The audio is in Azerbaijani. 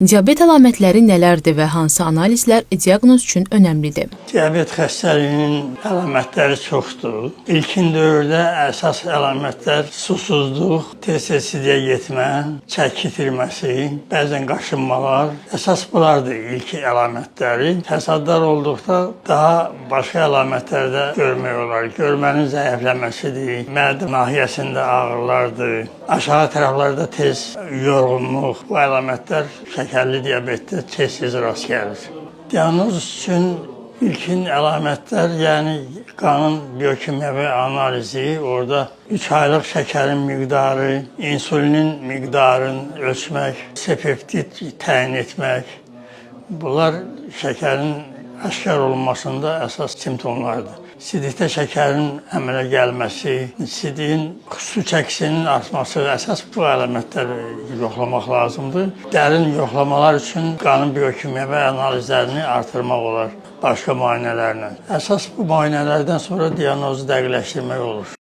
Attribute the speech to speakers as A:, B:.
A: Diabet əlamətləri nələrdir və hansı analizlər diaqnoz üçün önəmlidir?
B: Diabet xəstəliyinin əlamətləri çoxdur. İlkin dövrdə əsas əlamətlər susuzluq, tez-tez sidiyə getmə, çəki itirməsi, bəzən qaşınmalar. Əsas bunlardır ilk əlamətləri. Fəsadlar olduqda daha başqa əlamətlər də görmək olar. Görmənin zəifləməsidir, mədə nahiyəsində ağrılardır, aşağı tərəflərdə tez yorğunluq. Bu əlamətlər şəkərli diabetdə tez-tez rast gəlir. Diaqnoz üçün ilkin əlamətlər, yəni qanın biokimyəvi analizi, orada 3 aylıq şəkərin miqdarı, insulinin miqdarını ölçmək, C-peptid təyin etmək. Bunlar şəkərin aşkar olunmasında əsas simptomlardır. Sidikdə şəkərin əmələ gəlməsi, sidiyin su çəkisinin artması, əsas bu əlamətləri yoxlamaq lazımdır. Dərin yoxlamalar üçün qanın biokimyəvi analizlərini artırmaq olar başqa müayinələrlə. Əsas bu müayinələrdən sonra diaqnozu dəqiqləşdirmək olur.